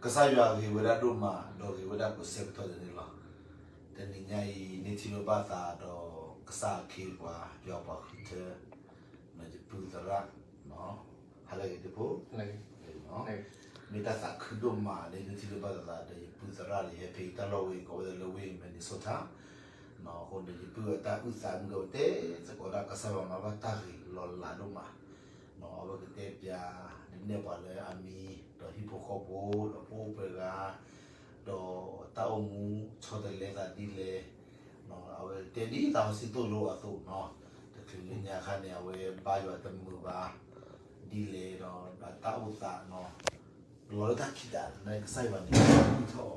ကစၢ်ယွၤဂ့ၤဝဲဒၣ်ဒိၣ်မး ဒီးဂ့ၤဝဲဒၣ်ကိးဆၢကတီၢ်ဒဲးန့ၣ်လီၤ. တနံၤညါအံၤ န့ၢ်ထံၣ်လိာ်ဘၣ်သးဒီးကစၢ်အခ့အပှၤ ယွၤပှၤဃုထၢ ဒီးယပုၢ်သရၣ် ဟါလၢအဂ့ၤတဖိ မ့ၢ်တၢ်သးခုဒိၣ်မးလၢ န့ၢ်ထံၣ်လိာ်ဘၣ်သးဒီးယပုၢ်သရၣ်လၢ ယဟဲဖဲအံၤတၢ်လီၢ်ဝဲအံၤ ကိးဝဲဒၣ်လၢဝ့ၢ် Minnesota အဃိန့ၣ် ယပုၢ်အတၢ်အုၣ်သးမုၢ်ကဝဲတဲသကိးဒၣ် ကစၢ်ယွၤမၤဘၣ်တၢ်ဂ့ၤလီၤလးဒိၣ်မး အဝဲကတဲပျး ဒ်န့ၣ်ပှၤလၢအမံၤ ဒီးဟံၣ်ဖိဃီဖိ ဒီးပအိၣ်ပှဲၤဂၤ ဒီးတၢ်အိၣ်မူဆီတလဲသးဒ်လဲၣ် အဝဲတဲဒ်သးဟီၣ်စံၣ်သိၣ်လိအသိးနီၤ တချုးလၢညါခါန့ၣ် အဝဲဘါယွၤတမုာ်ဘၣ် ဒ်လဲၣ်ဒီး တၢ်အိၣ်သးနီၤ လီၤလၢတၢ်ခံးတၢ်န့ၣ် ကစၢ်ယွၤန့ၣ် ထီၣ်အီၤ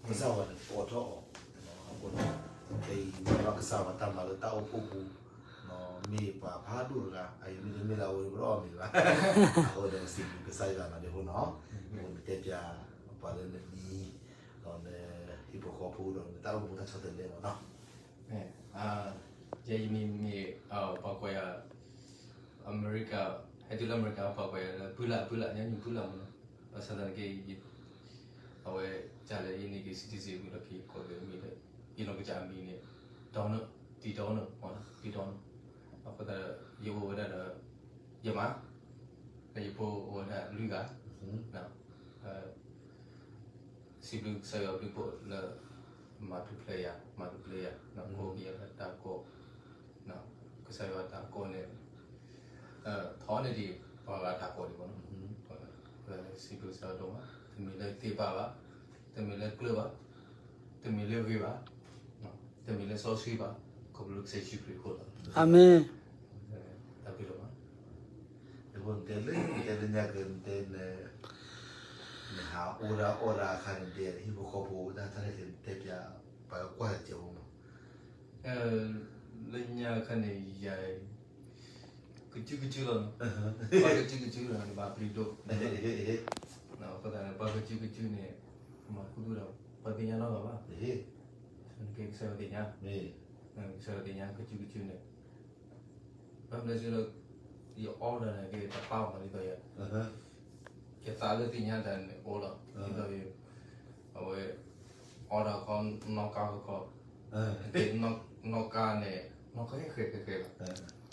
ကစၢ်ယွၤန့ၣ် ကိးထီၣ်အီၤ အဃိန့ၣ် ခဲအံၤမ့ၢ်ဘၣ်ကစၢ်ယွၤတၢ်မၤလၢတၢ်အိၣ်ဖှိၣ်ပူၤ မ့ၢ်ပှၤဖးဒိၣ်တဂၤ အအံၤမ့တမ့ၢ်လၢအဝဲတဘျီအီၤမ့ၢ်ဘၣ် အဃိဒီးစံးဘျုးကစၢ်ယွၤနီၤဒ်အဃိနီၤ အဃိန့ၣ်တဲပျး ပှၤလၢနမံၤ ဒီးနဟံၣ်ဖိဃီဖိဒီးနတၢ်အိၣ်မူတၢ်ဆီတလဲမ့ၢ်နီၤ ယဲယမံၤမ့ၢ် ပှၤကိးယၤ အမဲရကၤ ဟဲတုၤလၢအမဲရကၤ ပှၤကိးယၤလၢ ပုၢ်လၢ် ပုၢ်လၢ် ညါညူပုၢ်လၢ်မ့ၢ်နီၤ ဘၣ်ဆၣ်သနာ်က့ အဝဲကလဲၤအံၤန့ၣ်က့ၤ citizen ဝံၤလီၢ်ခံ ကိးက့ၤမံၤလၢ ယနီၢ်ကစၢ်အမံၤန့ၣ် Donald, တံ Donald, မ့ၢ်နီၤ တံ Donald အဃိသတး ယအိၣ်ဝဲဒၣ်ဒီး ယမါ ဒီးယဖိအိၣ်ဝဲဒၣ်လွံၢ်ဂၤ စံးဘျုးကစၢ်ယွၤဘျုးဖှိၣ်လၢ မၤထူၣ်ဖျဲးယၤ မၤထူၣ်ဖျဲးယၤ ကိးက့ၤယၤလၢတၢ်ကိး ကစၢ်ယွၤတၢ်ကိးန့ၣ် ထီန့ၢ်ဒံးပှၤဂၤတၢ်ကိးဒံးဘၣ်နီၤ စံးဘျုးကစၢ်ယွၤဒိၣ်မး တမ့ၢ်လၢသ့ဘၣ်ဘၣ် တမ့ၢ်လၢကျၢၢ်ဘၣ် တမ့ၢ်လၢဂ့ၤဘၣ် တမ့ၢ်လၢစီဆှံဘၣ် ခီဖျိလၢကစၢ်ယ့ၣ်ၡူးခရံာ်အဃိလီၤ အၤမ့ၣ် တၢ်ဘျုးဒိၣ်မး တဘိနတဲလၢ နတဲလၢညါက့ၤ နတဲ နဟးအိၣ်ဒၣ်အီၣ်ဒၣ်အခါန့ၣ် နတဲဟံၣ်ဖိဃီဖိတၢ်တၢ်လဲၣ် နတဲပျး ပှၤကွၢ်တစဲးဖိမး လၢညါခါန့ၣ် ယၤ ကစုကစုလီၤနီၤ ပှၤကစုကစုလီၤ နဘၣ်ပျံၤဒိၣ် အဃိသတးန့ၣ် ပှၤကစုကစုန့ၣ် မၤခူသူၣ်ဒီး ပှၤသ့ၣ်ညါနီတဂၤဘၣ် နကဲကစၢ်ယွၤသ့ၣ်ညါ ကစၢ်ယွၤသ့ၣ်ညါ ကစုကစုန့ၣ် ဘၣ်မနုၤလဲၣ် ယအီၣ်ဒၣ်န့ၣ်က့ၤတပာ်အီၤမးဒ်သိးယၤ ယသးလၢသ့ၣ်ညါတၢ်န့ၣ်အိၣ်လီၤ ဒ်သိး အဝဲ အီၣ်ဒၣ်ခီနီၣ်ကါခီခီ နီၣ်ကါန့ၣ် နီၣ်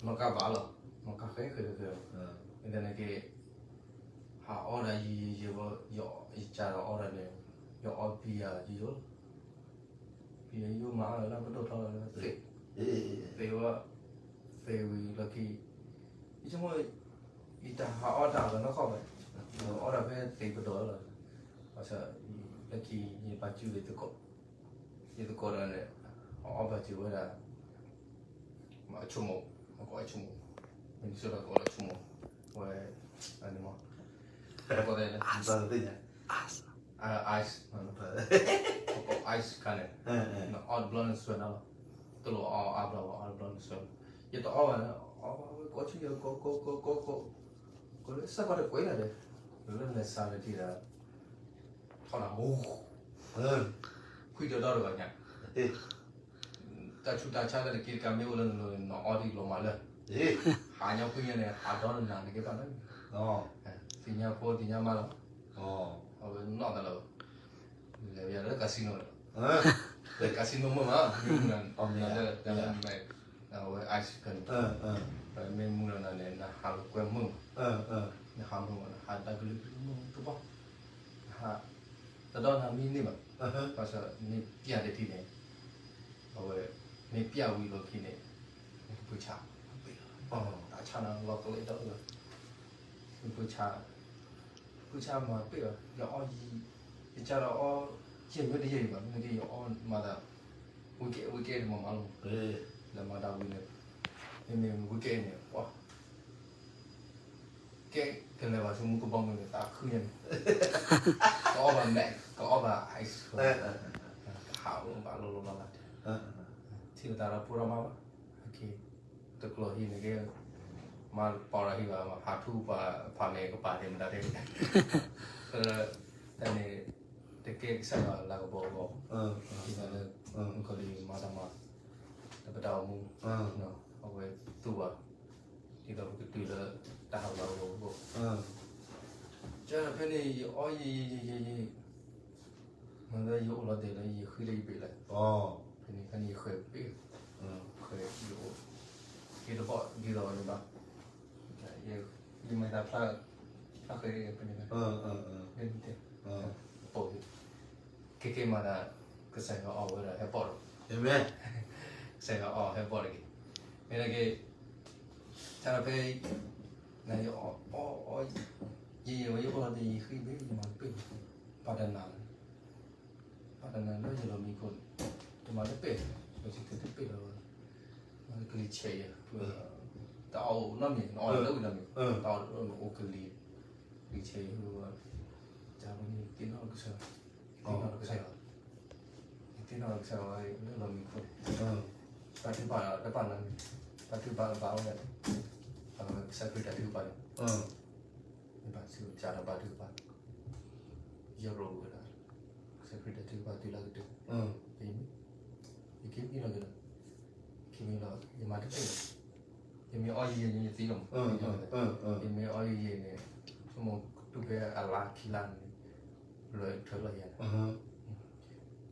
ကါဃဲဃဲဃဲလီၤ နီၣ်ကါဘၣ်လီၤ နီၣ်ကါဃဲဃဲဃဲလီၤ မ့ၢ်တၢ်န့ၣ်က့ၤ ဟးအီၣ်ဒၣ်ယံာ်ယံာ်ယံာ်ဘၣ် ယကးဒီးအီၣ်ဒၣ်န့ၣ် ယအီၣ်ပံၤယၤယိယိ ပံၤယၤယိမးလၢပဒိၣ်ထီၣ်လီၤ သ့ဝဲ သ့ဝံၤလီၢ်ခံ ယဆိကမိၣ် ယတဟးအီၣ်တၢ်လီၤနီၢ်ခီၣ်ဘၣ် အီၣ်ဒၣ်ဖဲသ့ပဒိၣ်လီၤ ဘၣ်ဆၣ် လၢခံ ယဘၣ်စုလၢယသကိး ယသကိးဒီးန့ၣ် အီၣ်ဘၣ်စုဝဲဒၣ် အဆိကမိၣ် အကိးအဆိကမိၣ် Minnesota ကိးလၢဆိကမိၣ် ဝဲ အန့ၣ်မး ကိး ice အကိး ice ခါန့ၣ် နအီၣ်တဘျီန့ၣ်စွဲနၤလီၤ တလိၣ်အီၣ်အါဘျီဘၣ် အီၣ်တဘျီန့ၣ်စွဲနၤ ယတအီၣ်ဘၣ်န့ၣ် အီၣ်ဘၣ်ဝဲကိးဆူယကိး ကိး ကိး ကိး ကိး ကိးလၢစၢ်ကီးတကွဲးလၢ်ဒီး လၢနစးလၢထံဒီး ထီၣ်နၤ ခွံတဒီတဂၤညါ တၢ်ဆူးတၢ်ဆါတၢ်တက့တကးမ့ၢ်အိၣ်လၢနလိၤန့ၣ် နအီၣ်ဒ်လီၤမးလၢ ဟးညါဖုညါန့ၣ် ဟးဒီနနၤန့ၣ်က့ၤဘၣ်လၢ သ့ၣ်ညါဖိသ့ၣ်ညါမါလီၤ အဝဲနီၢ်သးလီၤ လဲၤဝဲယၤလၢ casino လီၤ casino မုၢ်မး မ့ၢ်မုၢ်နၤန့ၣ် အဝဲ ice ကန့ၣ် မ့ၢ်မုၢ်လီၤနၤန့ၣ် နဟးလိာ်ကွဲမုၢ်မး နဟးမုၢ်မး နဟးတၢ်ကလုာ်ကလုာ်မုၢ်တဘီ နဟး တဒီနၤမံန့ၢ်ဘၣ် ဘၣ်ဆၣ်န့ၢ်ပျၢ်တထံၣ်န့ၣ် အဝဲ န့ၢ်ပျၢ်ဝံၤလီၢ်ခံန့ၣ် နကပၢဆါ တၢ်ဆါနၤ လီၤကလဲၤဒီး နပၢဆါ ပၢဆါမၤပ့ၢ်ဘၣ် ယအီၣ်ယံာ် ယကးဒီးအီၣ် ယဲၢ်မ့ၢ်တယဲၢ်ဘၣ် မ့ၢ်က့ယအီၣ်မၤသး ဝံၤကဲ ဝံၤကဲန့ၣ်မၤမၤလီၤ လဲၤမၤတၢ်ဝံၤန့ၣ် မ့မ့ၢ်ဝံၤကဲန့ၣ် ပှၤ ကဲ ကလဲၤဘၣ်ဆူမူကဘီမုၢ်န့ၣ် သးခုညါန့ၣ် ကအီၣ်ဘၣ် Mac ကအီၣ်ဘၣ် ice ကဟးအိၣ်ဘၣ်လီၤလီၤလီၤလီၤ ထံၣ်လီၤသးဒီးဖိဒီးမါဘၣ် တကျိၤဟံးန့ၣ်က့ မၤပီၤဒီးဟံးဘၣ် ဟးထူၣ်ပှၤဖးမဲာ်ကပၤန့ၣ်မတၤတဲ တၢ်န့ၣ် တကဲကစၢ်ယွၤလၤကပီၤအဂီၢ် ဟံးသးလၢ မုၣ်ကီၤလံၢ်မၤတၢ်မၤ တပတၢ်အိၣ်မူ အဝဲသူၣ်ဘၣ် ဒ်သိးပကတုၤလၢတၢ်ဟးဂီၤအဂီၢ် ကဲဖဲန့ၣ် ယအီၣ်ယံာ်ယံာ်ယံာ်ယံာ် လၢယအိၣ်လီၤတဲာ်လၢယဃံလၢယဘ့ၣ်လဲၣ်, ဖဲန့ၣ်ခါန့ၣ်ယဃဲၤဘ့ၣ်, ဃဲၤယအိၣ်, ယတဘီၣ်ဒ်သိးန့ၣ်ဘၣ်, ယမၤသးဖျါ, ဖျါဃဲၤဖဲန့ၣ်, ပိာ်, ခဲကဲမၤသး, ကစၢ်ယွၤအီၣ်ဝဲဒၣ်ဟဲပိာ်လီၤ, ကစၢ်ယွၤအီၣ်ဟဲပိာ်တဂ့ၤ, မ့ၢ်ဒၣ်က့ၤ, တၢ်ဖဲ, နယအီၣ်, ယဲယဝဲယအိၣ်လီၤတဲာ်ယဃံဘ့ၣ်ယမၤတပ့ၢ်, ပှၤတနာ်လၢ ပှၤတနာ်လၢယလီၤမံခိၣ်န့ၣ်, ယမၤတပ့ၢ်, ပစံးကတပ့ၢ်လီၤ, မၤကလံၤဆဲးယဲ, တၢ်အီၣ်နီတမံၤ နအီၣ်လၢဝံၤနီတမံၤ, တၢ်အီၣ်အိၣ်ကလံၤ, ကလံၤဆဲးယဲ, တၢ်ဝဲန့ၣ်သ့ၣ်နီၣ်လီၤကစၢ်, သ့ၣ်နီၣ်လီၤကစၢ်ယွၤ, ယသ့ၣ်နီၣ်လီၤကစၢ်ယွၤလၢလီၤမံခိၣ်န့ၣ်, တၢ်ထုကဖၣ်တဖၣ်န့ၣ်, တၢ်ထုကဖၣ်ဘၣ်ဝဲ, ကစၢ်ခရံာ်တၢ်ထုကဖၣ်န့ၣ် ယဘၣ်စံးကစၢ်ဒီးဘၣ်ထုကဖၣ်, ယရိးဝဲဒၣ်, ကစၢ်ခရံာ်တၢ်ထုကဖၣ်တုၤလၢကတၢၢ်, ယမ့ၢ်, ယက့ၤမံလီၤက့ၤလီၤ, ယက့ၤမံလီၤ ယမၤတပ့ၢ်လီၤ, ယမ့ၢ်အီၣ်ယံာ်ယံာ်န့ၣ်ယသံလီၤမး, ယမ့ၢ်အီၣ်ယံာ်ယံာ်န့ၣ်, ဆိကမိၣ်တုၤဖဲအလါခံလါန့ၣ်, လၢထွဲလီၤယၤန့ၣ်,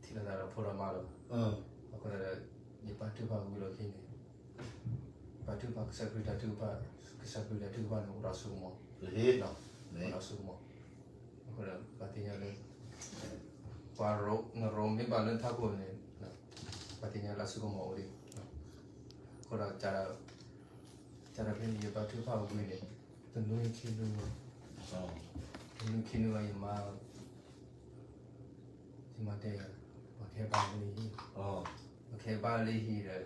ထံၣ်လိာ်သးဒီးဖိဒီးမါလီၤ, အဃိသတးဒီး, ယဘၣ်ထုကဖၣ်ဝံၤလီၢ်ခံန့ၣ် ဘၣ်ထုကဖၣ်ကစၢ်ခရံာ်တၢ်ထုကဖၣ်, ကစၢ်ခရံာ်တၢ်ထုကဖၣ်န့ၣ် အိၣ်ဒီးစိကမီၤ, အိၣ်ဒီးစိကမီၤ, အဃိဒီး ပှၤသ့ၣ်ညါလၢ, ပှၤရိ, နရိမ့ၢ်ဘၣ်လၢနထးခိၣ်န့ၣ်, ပှၤသ့ၣ်ညါလၢအစိကမီၤအိၣ်လံ, အဃိဒီး, ကဒီးဖဲန့ၣ်ယဘၣ်ထုကဖၣ်ဝံၤန့ၣ်, တနွံခံနွံ, တနွံခံနွံဘၣ်ယမါ ယမါတဲ, ပှၤကဟဲဘါလၢဟံၣ်, ပှၤကဟဲဘါလၢဟံၣ်ဒီး, ယက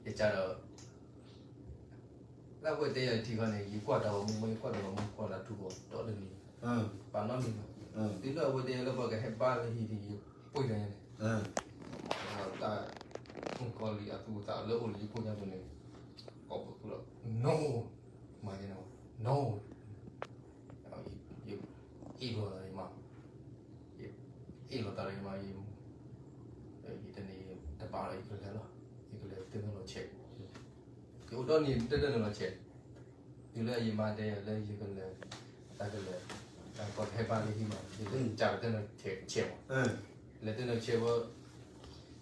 ဒီး, လၢအဝဲတဲယၤထံဃီန့ၣ် ယကွၢ်တၢ်ဂီၤမူမ့ၢ် ယကွၢ်တၢ်ဂီၤမူကွၢ်လၢထူၣ်ဂီၤဒီတနံၤ, ပာ်နီတမံၤဘၣ်, တုၤလၢအဝဲတဲလၢပှၤကဟဲဘါလၢဟံၣ်န့ၣ် ယပှ့ၤတၢ်ညါန့ၣ်, တၢ်, မုၣ်ကီၤလံၢ်အသူအသးလၢအိၣ်လၢယကိာ်ညါပူၤန့ၣ်, ကိးပသူလီၤ, no, မၤယဲန့ၣ်, no, ယအ့ၣ်လိာ်သးလၢယမါ, ယအ့ၣ်လိာ်သးလၢယမါ, ယတန့ၢ်တဘၣ်လီၤ ယကလဲၤလီၤ, ယကလဲၤတၢ်နုာ်လီၤဆဲး, ယအိၣ်ဒီနံၤတၢ်နုာ်လီၤဆဲး, တုၤလၢယမါတဲလၢယကလဲၤ, တၢ်ကလဲၤ, တၢ်ကီဟဲဘါလၢဟံၣ်မး ယကစၢ်တၢ်နုာ်လီၤဆဲးမး, လဲၤတၢ်နုာ်လီၤဆဲးဝဲ,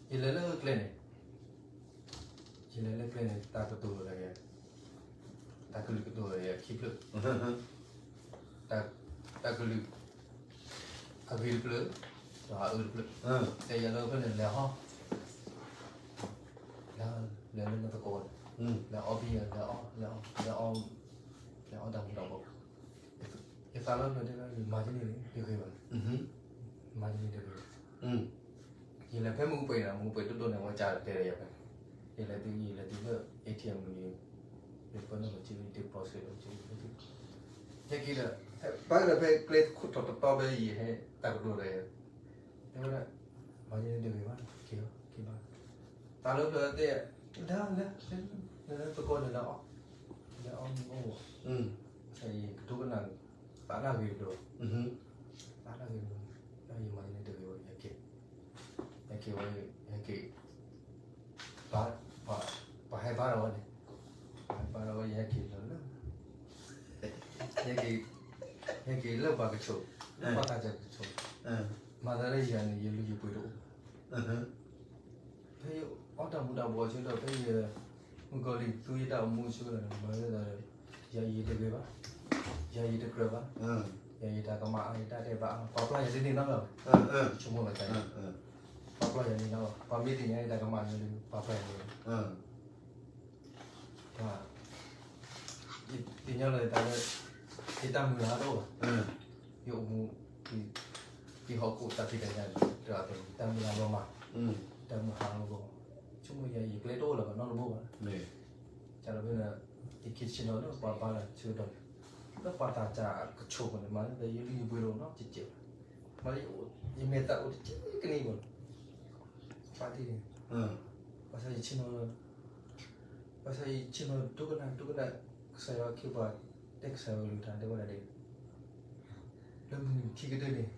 ယလဲၤလၢကျဲန့ၣ် ယလဲၤလၢကျဲန့ၣ် တၢ်ကတိၤလီၤယၤ, တၢ်ကလုၢ်ကတိၤလီၤယၤခံဖျၢၣ်, တၢ်ကလုၢ်, အဂ့ၤတဖျၢၣ်, ဒီးအအၢတဖျၢၣ်, တဲယၤလၢဖဲန့ၣ် လဲၤဟီ, လဲၤလၢနသကိးန့ၣ်, လဲၤအီဘံယၤ, လဲၤအီ, လဲၤအီ, လဲၤအီတၢ်မူၤတၢ်ဘှီး, ယသးလီၤတဲလၢ မၤယန့ၣ်တဂ့ၤဘၣ်, မၤယန့ၣ်တဂ့ၤ ယလဲၤဖဲမူပှဲၤန့ၣ် မူပှဲၤဒိၣ်ဒိၣ်န့ၣ် အဝဲကၢ်တဲလီၤယၤဖဲ, ယလဲၤတုၤ ယလဲၤတုၤလၢ ATM န့ၣ်, ယပၢနုာ်လီၤစ့ deposit လီၤစ့, ဟဲက့ၤဒီး, ဘၣ်ဒီးဖဲကျဲခိၣ်တီတီတီဖဲယဟဲတၢ်ကတိၤဒီးယၤ, တဲဝဲဒၣ်, မၤယန့ၣ်တဂ့ၤဘၣ်, က့ၤလီၤ, က့ၤဘၣ်, သးလီၤတဲ, လဲၤ, လဲၤ, လဲၤလၢသကိးန့ၣ်လီၤ, လဲၤအီမ့ၢ်အိၣ်, ယကဒိကနၣ်, သးဒၣ်ဂ့ၤတဘျီ, သးဒၣ်ဂ့ၤတဘျီ, ဒီးယမၤယန့ၣ်တဂ့ၤဝဲ ယဟဲက့ၤ, ဟဲက့ၤ, ပှၤဟဲဘါဒီးဝဲန့ၣ်, ပှၤဟဲဘါဒီးဝဲ ယဟဲက့ၤလၢ, ယဟဲက့ၤလၢပှၤကဆိး, လၢပှၤသးစၢ်ကဆိး, မၤသးလၢယၤန့ၣ် ယလုၢ်ယပှ့ၤတအိၣ်ဘၣ်, ဖဲယအီတၢ်မူၤတၢ်ဘှီးဆၢကတီၢ် ဖဲယ, မုၣ်ကီၤလံၢ်သူယတၢ်အိၣ်မူဆၢကတီၢ်န့ၣ် မၤသးလၢ, ယၤယတဂ့ၤဘၣ်, ယၤယတကြၢးဘၣ်, ယၤယတၢ်ကမၣ်အါ ယတၢ်တဲဘၣ်အါ ပှၤပျၢ်ယၤတန့ၢ်နီတဂၤဘၣ်, ဆိကမိၣ်လီၤတၢ်, ပှၤပျၢ်ယၤန့ၢ်နီတဂၤ, ပှၤမ့ၢ်သ့ၣ်ညါယတၢ်ကမၣ်န့ၣ် ပှၤပျၢ်ယၤန့ၢ် ပှၤ, ယသ့ၣ်ညါလီၤယသးလၢ, ယတၢ်မုၢ်လၢ်တအိၣ်ဘၣ်, ယအိၣ်မူ, ယဟီၣ်ခိၣ်တၢ်ဖံးတၢ်ညၣ်, တၢ်မုၢ်လၢ်လီၤမၢ်, တၢ်မုၢ်ဟါလီၤဂီၤ, ဆိကမိၣ်ယၤ ယကျဲတအိၣ်လၢၤဘၣ်နီတဘိဘၣ်, ကၢ်လီၤဖဲန့ၣ်, ယက့ၤဆ့ၣ်နီၤလၢပှၤဘါလၢဆၢကတီၢ်န့ၣ်, လၢပှၤသးစၢ်ကဆိးပူၤန့ၣ် မၤသးလၢယလုၢ်ယပှ့ၤတအိၣ်နီတစဲးဘၣ်, မၤသးလၢ, ယမဲာ်သၣ်အိၣ်တစဲးကနံၣ်ဘၣ်, ပှၤသ့ၣ်န့ၣ်, ဘၣ်ဆၣ်ယဆ့ၣ်နီၤ ဘၣ်ဆၣ်ယဆ့ၣ်နီၤဒိကနၣ်ဒိကနၣ်, ကစၢ်ယွၤခ့ပှၤ, တဲကစၢ်ယွၤကလုၢ်ကထါတဲဝဲဒၣ်ဒ်, လၢမုၢ်နံၤခံကတၢၢ်န့ၣ်,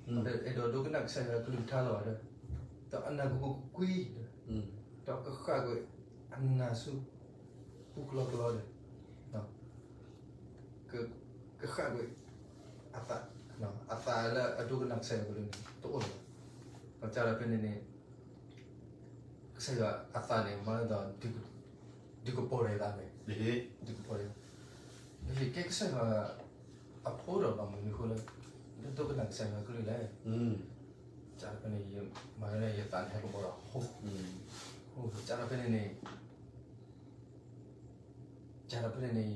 ဒီးအဲၣ်ဒိးဒိကနၣ်ကစၢ်ယွၤကလုၢ်ကထါလီၤဒီး, ဒီးအနၢ်ကပူၤကွံာ်, ဒီးကဃၣ်ကွံာ်, အနၢ်ဆူ, ပူၤကလီကလီဒီး, က, ကဃၣ်ကွံာ်, အသး, အသးလၢအဒိကနၣ်ကစၢ်ယွၤကလုၢ်န့ၣ် တအိၣ်လၢၤဘၣ် ဒီးကၢ်ဒီးဖဲန့ၣ်န့ၣ် ကစၢ်ယွၤအသးန့ၣ် မၤလၢဒီး ဒုးကပီၤဒီးသးမ့ၢ်, ဒုးကပီၤဒီး, ကဲကစၢ်ယွၤအဖိဒီးဘၣ်မနုၤအဃိလၢ ဒိကနၣ်ကစၢ်ယွၤကလုၢ်လဲၣ်. ကၢ်ဒီးဖဲန့ၣ် မၤလၢယသးန့ၣ်ဟဲကပီၤဒီး ကၢ်ဒီးဖဲန့ၣ်န့ၣ် ကၢ်ဒီးဖဲန့ၣ်န့ၣ်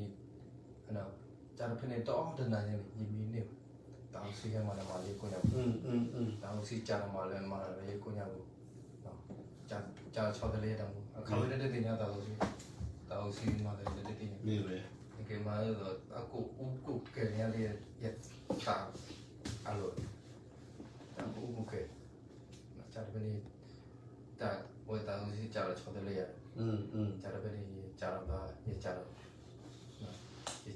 ကၢ်ဒီးဖဲန့ၣ်တအီၣ်တနၤန့ၣ် ယမံန့ၢ်ဘၣ်, တၢ်အိၣ်ဆူၣ်ဟဲမၤလၢမၤလၢယကိးညါပူၤ, တၢ်အိၣ်ဆူၣ်ကၢ်ဒီးမၤလၢမၤလၢယကိးညါပူၤ, ကၢ်ဒီးဆီတလဲတၢ်မူ အခီပညီတသ့ၣ်ညါတၢ်အိၣ်ဆူၣ်, တၢ်အိၣ်ဆူၣ်မၤလၢတသ့ၣ်ညါ, ကဲမၤလၢဒီးအကိၣ်အူကိၣ်ကဲၤန့ၣ်လၢယသးအလိၤ, တၢ်အိၣ်ဆူၣ်ကဲၤ ကၢ်ဒီးဖဲန့ၣ် တၢ်ဝဲတၢ်အိၣ်ဆူၣ်ကၢ်ဒီးဆီတလဲယၤ, ကၢ်ဒီးဖဲန့ၣ် ယကၢ်ဒီးဘၣ် ယကၢ်ဒီး, ယကၢ်ဒီး,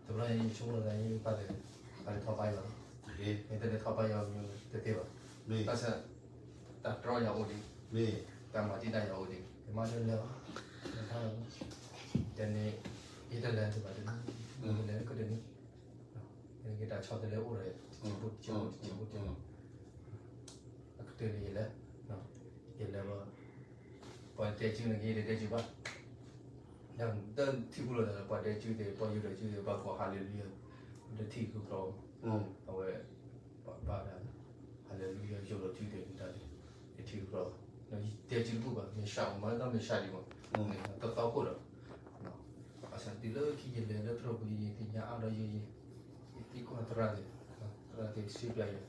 တဘျီယဆိကမိၣ်လီၤသး ယပၢ်တဂၤ ပၢ်တထီၣ်ပာ်ယွၤလီၤ, မ့ၢ်တလဲၤထီၣ်ပာ်ယွၤမ့ၢ်တသ့ဘၣ်, ဘၣ်ဆၣ် တၢ်တြီယၤအိၣ်ဒံး, တၢ်မၤတံာ်တာ်ယၤအိၣ်ဒံး, ယမါတလဲၤဘၣ်, တန့ၣ် ယတလဲၤတဘၣ်တန့ၣ်, ယလဲၤကတန့ၣ် ကတၢၢ်ဆီတလဲအိၣ်ဒီး တစဲးဖိတစဲးဖိတစဲးဖိတစဲးဖိ, အကတၢၢ်န့ၣ်ယလဲၤ, ယလဲၤဘၣ်, ပှၤတဲစုန့ၣ်က့ၤ ယတတဲစုဘၣ်, ဒီးတထံၣ်ပူၤလီၤဒီး ပှၤတဲစုသ့ၣ် ပှၤယိၤဒီးစုသ့ၣ် ဘၣ်ကိးဟးလ့လူယၤ, တထံၣ်ဃုကျီ, အဝဲ ပှၤဘၣ်ဒီး ဟးလ့လူယၤ ယိၤဒီးစုသ့ၣ် တထံၣ်ဃုကျီ, တဲစုတဘူၣ်ဘၣ် မ့ၢ်ဆှးမး မၤလၢတၢ်မ့ၢ်ဆှးဒံးမး, တသီခိၣ်ဒီး ဘၣ်ဆၣ်တုၤလၢခံယလဲၤလၢသရိာ်ပူၤ ယသ့ၣ်ညါအါဒီးယဲ, ယသံကွၢ်သရၣ်သ့ၣ်, သရၣ်သ့ၣ်စံးပျးယၤ, က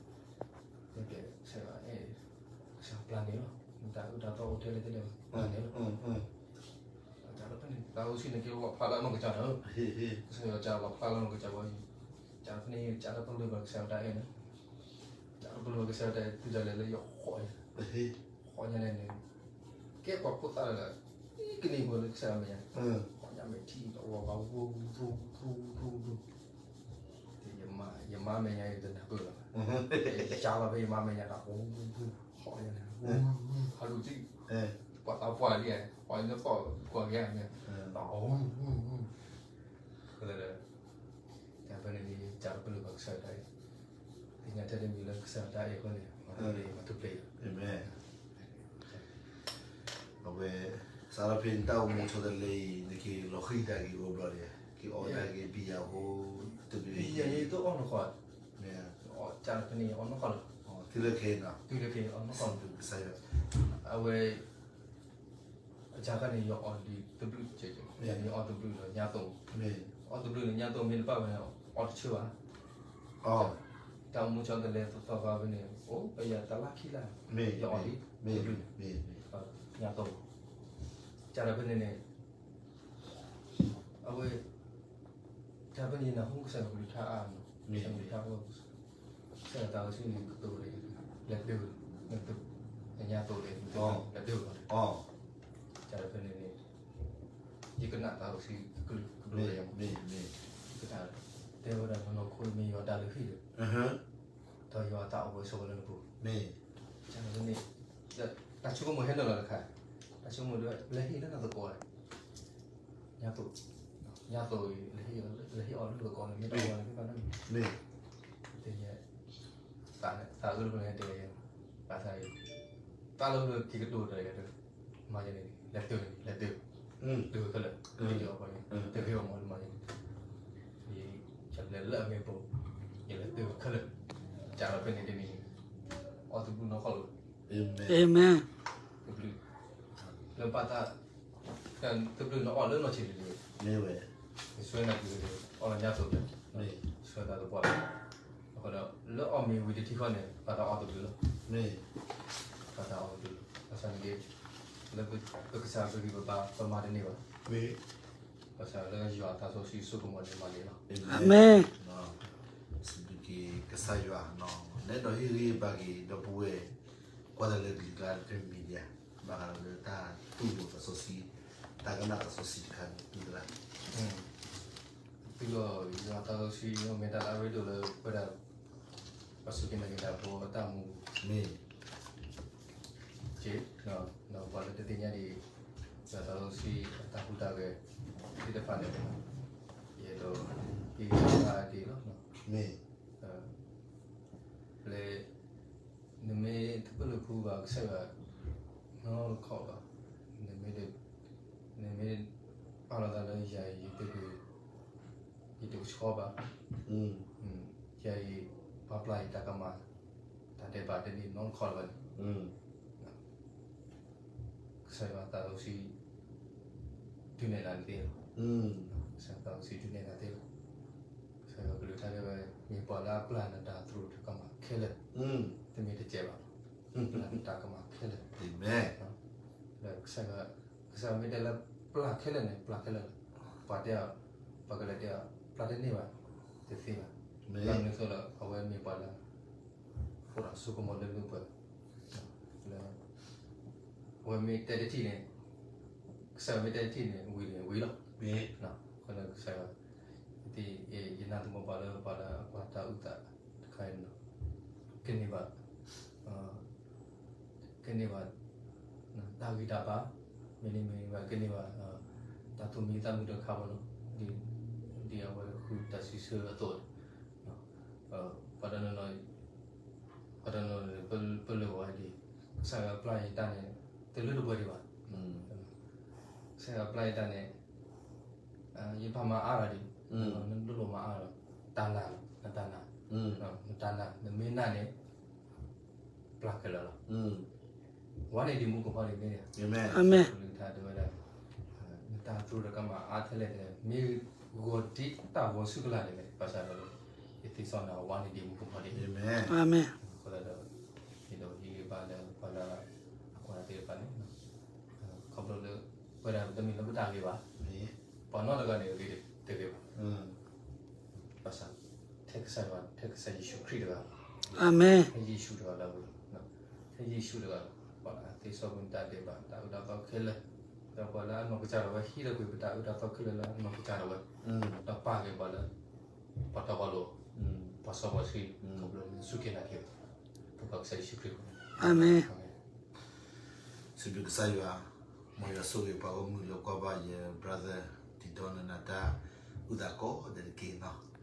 စၢ်ယွၤအဲၣ်, ကစၢ်ပျၢ်န့ၣ်လီၤ, တၢ်အုၣ်တၢ်သီအိၣ်ထဲလဲၣ်ထဲလဲၣ်, ပျၢ်န့ၣ်လီၤ, ကၢ်ဒီးဖဲန့ၣ် တၢ်အိၣ်ဆူၣ်န့ၣ်က့ၤလီၤဖျါလၢနီၢ်ကစၢ်ဒီး, ကစၢ်ယွၤကၢ်လီၤဖျါလၢနီၢ်ကစၢ်ဘၣ်, ကၢ်ဒီးဖဲန့ၣ် ကၢ်ဒီးပလၢၢ်ဘၣ်ကစၢ်ယွၤတၢ်အဲၣ်န့ၣ်, ကၢ်ဒီးပလၢၢ်ဘၣ်ကစၢ်ယွၤတၢ်အဲၣ် တုၤဒၣ်လဲာ်လၢယဟီၣ်ညါ, ဟီၣ်ညါန့ၣ်န့ၣ်, ကဲပှၤဖိသၣ်လၢ ကန့ၢ်ဝဲလၢကစၢ်ယွၤမဲာ်ညါ, ဟီၣ်ညါမဲာ်ထံလီၤဝဲဘၣ် ဝူၤဝူၤဝူၤဝူၤ, ယမါမဲာ်ညါအံၤတနၢ်ပၢၢ်လီၤ, ယကၢ်လီၤဖဲယမါမဲာ်ညါဒီး ဝူၤဝူၤဝူၤ ဟီၣ်ညါန့ၣ်, ဟးလူၤထံ, ပှၤသးပှၢ်လံ, ပှၤလၢပှၤကွၢ်က့ၤအမဲာ်, ဝူၤဝူၤဝူၤ, တၢ်ဖဲန့ၣ်န့ၣ် ကၢ်ဒီးပလၢၢ်ဘၣ်ကစၢ်ယွၤတၢ်အဲၣ်, သ့ၣ်ညါထဲတမံၤလၢကစၢ်ယွၤတၢ်အဲၣ်အဃိန့ၣ်, မၤတပျဲၢ်, အဝဲ, စးထီၣ်ဖဲနတၢ်အိၣ်မူဆီတလဲအံၤ နက့ၤလီၤဃံတၢ်က့ၤအိၣ်ဘျီဒီး, က့ၤအီၣ်တၢ်က့ၤဘံယၤဖိ, တဘံယၤဖိ, တအီၣ်နီၢ်ဃီ, ကၢ်ဒီးဖဲန့ၣ်အီၣ်နီၢ်ဃီလီၤ, တုၤလၢခဲအံၤနီၤ, တုၤလၢခဲအံၤအီၣ်နီၢ်ဃီ, ကစၢ်ယွၤ, အဝဲ အစှၤခါန့ၣ် ယအီၣ်ဒံးတဘျုး, ယအီၣ်တဘျုးဒီးညါသိး, အီၣ်တဘျုးန့ၣ် ညါသိးမ့ၢ်တဘၣ်ဝဲန့ၣ် အီၣ်တဆၢဘၣ်, တၢ်အိၣ်မူဆီတလဲသီသီခါဖဲန့ၣ် အိၣ်ပယၤတလါခံလါ, ယအီၣ်ဒံးတဘျုးန့ၣ်, ညါသိး, ကၢ်ဒီးဖဲန့ၣ်န့ၣ် အဝဲ, တၢ်ဖဲန့ၣ် ယနၢ်ဟူကစၢ်ယွၤကလုၢ်ကထါအါမး, ကစၢ်ယွၤကလုၢ်ကထါအါ, ကစၢ်ယွၤတၢ်အိၣ်ဆူၣ်န့ၣ် ကတိၤလၢ လဲၤပျဲၢ်ဝဲ, ညါသိးလဲၤ, လဲၤပျဲၢ်ဝဲ, ကၢ်ဒီးဖဲန့ၣ်န့ၣ်, ယကနၣ်တၢ်အိၣ်ဆူၣ်ကလုၢ်ကထါ, ယကနၣ်, တဲဝဲဒၣ် နနီၢ်ခိမ့ၢ်ယွၤတၢ်လုၢ်ဟံၣ်လၢ ဒီးယွၤအသးအိၣ်ဝဲဆိးဝဲလၢနပူၤ, န့ၣ်, တၢ်ဆိကမိၣ်ဟဲနုာ်လီၤတခါ, တၢ်ဆိကမိၣ်ဒ်လဲၣ်ဟ့ၣ်လၢနသကိး, ညါသိး, ညါသိး, လဲၤဟ့ၣ်အီၣ်လၢနသကိးန့ၣ် မ့ၢ်တၢ်ဝဲန့ၣ်မ့ၢ်ဘၣ်န့ၣ်, သ့ၣ်ညါ, သးအုးလၢပလဲၤတဲဝဲ, သးအုး, သးလၢပက့ၤကတိၤတၢ်ယၤ, မၤယၤန့ၣ် လဲၤတၢ်န့ၣ် လဲၤတၢ်, တၢ်ခဲလၢာ်, တၢ်ခဲအီၤမၤန့ၣ်, ယလဲၤလၢအမ့ၢ်ပိ, ယလဲၤတၢ်ခဲလၢာ်, ကၢ်ဒီးဖဲန့ၣ်တမံၤန့ၣ်, အီၣ်တဘျုးနီၢ်ဃီလီၤ, အၤမ့ၣ်, တဘျုး, လၢဘၣ်တၢ်, တဘျုးန့ၣ်အီၣ်လၢနီၢ်ဆံးလံၤလံၤ, မ့ၢ်ဝဲ, ယဆှၢနၤတုၤ, အီၣ်လၢညါသိး, ဆှၢတၢ်သပှၢ်လီၤ, အဃိဒီး လၢအီၣ်မ့ၤဝံၤတထံၣ်ဃီန့ၣ် ဘၣ်တၢ်အီၣ်တဘျုးလီၤ, မ့ၢ်, ဘၣ်တၢ်အီၣ်တဘျုးလီၤ, ဘၣ်ဆၣ်န့ၣ်က့, လၢပကစၢ်ပဂံၢ်ပဘါ ပမၤတန့ၢ်ဘၣ်, မ့ၢ်, ဘၣ်ဆၣ်လၢယွၤအသးစီဆှံစိကမီၤန့ၣ်မၤန့ၢ်လီၤ, အၤမ့ၣ်, စံးဘျုးက့ၤကစၢ်ယွၤ, နဲဒိးဟ့ၣ်ဂံၢ်ဘါက့ၤ ဒီပုၢ်ဝဲၢ် ကွၢ်တၢ်လၢကလံၤကျါတမံၤဒံးဧါ, ဘၣ်ဃးဒီးလၢတၢ်တူၢ်လိာ်သးစီဆှံ, တၢ်ကနၣ်သးစီဆှံတခါန့ၣ် သုသရၣ်, သုလီၤ ယွၤသးစီဆှံ မ့ၢ်တၢ်လၢအရ့ဒိၣ်လၢပဝဲဒၣ် ပှၤစူၢ်က့ၤနာ်က့ၤတၢ်ဖိအတၢ်အိၣ်မူ, မ့ၢ်, က့, ဒီးပှၤလၢတသ့ၣ်ညါဒံး ယွၤသးစီဆှံအတၢ်ဟူးတၢ်ဂဲၤသ့ၣ်တဖၣ်န့ၣ်, ယအဲၣ်ဒိးဟ့ၣ်ဂံၢ်ဟ့ၣ်ဘါက့ၤလီၤ, မ့ၢ်, လၢ ကစၢ်ယွၤ, နီၢ်တခီၣ်ဘၣ်, နမ့ၢ်, နမ့ၢ်ပာ်လီၤသးလၢယၤအံၤ ယတကဆှီဘၣ်, ယၤအံၤ ပှၤပျၢ်ယတၢ်ကမၣ်, တၢ်ဒဲးဘးတန့ၢ်နီတခီၣ်လၢၤဘၣ်န့ၣ် ကစၢ်ယွၤသးစီဆှံ ဒုးနဲၣ်နၤသ့လီၤ. ကစၢ်ယွၤသးစီဆှံဒုးနဲၣ်နၤသ့လီၤ. ကစၢ်ယွၤကလုၢ်ကထါတဲဝဲ, မ့ၢ်ပှၤလၢအပျၢ်နတၢ်သရူးတၢ်ကမၣ်ခဲလၢာ်, တမ့ၢ်တစဲးဘၣ်, ပျၢ်နတၢ်ကမၣ်ခဲလၢာ်. ဒီးကစၢ်ယွၤ, ကစၢ်ယွၤမ့ၢ်တဲလၢပျၢ်ခဲလၢာ်န့ၣ် ပျၢ်ခဲလၢာ်လီၤ. ပှၤတဲအီၤ, ပှၤကလဲၤတဲအီၤ ပျၢ်တန့ၢ်ဘၣ်, တသ့ဘၣ်. ဘၣ်မနုၤအဃိလၢ အဝဲမ့ၢ်ပှၤလၢ အိၣ်ဒီးစိကမီၤလၢလၢပှဲၤပှဲၤ လၢ အဝဲမ့ၢ်တဲတထံၣ်န့ၣ်, ကစၢ်ယွၤမ့ၢ်တဲတထံၣ်န့ၣ် ဝံၤန့ၣ်ဝံၤလီၤ. အဃိလၢကစၢ်ယွၤ, ယနာ်သပှၢ်ပှၤလၢပှၤလၢအကွၢ်တၢ်အုၣ်သးတခါအံၤန့ၣ်, ကန့ၢ်ဘၣ်, ကန့ၢ်ဘၣ် တၢ်ဂံၢ်တၢ်ဘါ, မ့တမ့ၢ်ဘၣ် ကန့ၢ်ဘၣ် တၢ်သူၣ်မံသးမုာ်တခါဘၣ်နီၤ, ဒ်အဝဲဃုတၢ်စံးဆၢအသိးန့ၣ်, ပှၤတနီၤနီၤ, ပှၤတနီၤနီၤ ပလၢၢ်ဝဲဒၣ်, ကစၢ်ယွၤပျၢ်ယတၢ်န့ၣ် တလၢတပှဲၤဒံးဘၣ်. ကစၢ်ယွၤပျၢ်ယတၢ်န့ၣ် ယဘၣ်မၤအါထီၣ်ဒံး, နလိၣ်မၤအါထီၣ်, တၢ်နာ်လီၤ, နတၢ်နာ်, နတၢ်နာ် နမ့ၢ်နာ်န့ၣ် ပျၢ်ခဲလၢာ်လီၤ. ဝါန့ၢ်ဒံးမူကဖီဒံးမ့ၢ်, အၤမ့ၣ်, ကလုၢ်ကထါတဲဝဲဒၣ်, နတၢ်သရူးတၢ်ကမၣ်အါထဲလဲၣ်န့ၣ် မ့ၢ်ဂီၤဒ်တၢ်ဂီၤဆူကလာ်န့ၣ် ဘၣ်ဆၣ်ဒီး ယသ့စီနၤဝါန့ၢ်ဒံးမူကဖီဒံး, အၤမ့ၣ်. အဃိသတးဒီး ယဒိးဟ့ၣ်ဂံၢ်ဘါလၢပှၤလၢအကွၢ်တၢ်သ့ၣ်တဖၣ်န့ၣ်, ခီဖျိလၢ ပဝဲဒၣ်တမ့ၢ်လၢပတၢ်ဂ့ၤဘၣ်, ပှၤနီတဂၤန့ၣ်ဂ့ၤတဂ့ၤဘၣ်, ဘၣ်ဆၣ် ထဲကစၢ်ယွၤ, ထဲကစၢ်ယ့ၣ်ၡူးခရံာ်တဂၤ, အၤမ့ၣ်, ထဲယ့ၣ်ၡူးတဂၤလၢအဂ့ၤ, ထဲယ့ၣ်ၡူးတဂၤလီၤ. ပှၤလၢအသ့စီကွံာ်တၢ်ဒဲးဘး တၢ်အုၣ်တၢ်သီခဲလၢာ်, ဒီးပှၤလၢအနီၢ်ကစၢ်ဒၣ်ဝဲ ဟံးထီၣ်ကွံာ်ပတၢ်အုၣ်တၢ်သီခဲလၢာ်လၢအနီၢ်ကစၢ်ဒၣ်ဝဲ, ဒီးပာ်က့ၤပှၤလၢ ပှၤတီပှၤလိၤ, ပှၤစီပှၤဆှံ, ခီဖျိလၢစူၢ်က့ၤနာ်က့ၤ ပကစၢ်ယ့ၣ်ၡူးခရံာ်အဃိန့ၣ်, အၤမ့ၣ်. စံးဘျုးကစၢ်ယွၤ, မ်ယွၤဆိၣ်ဂ့ၤပှၤဂီၢ်မုၢ်လၢကွၢ်ဘၣ်ယ brother ဒ်သိးနနာ်တၢ်အုၣ်သးကိးဂၤဒဲးတက့ၢ်နီၤ.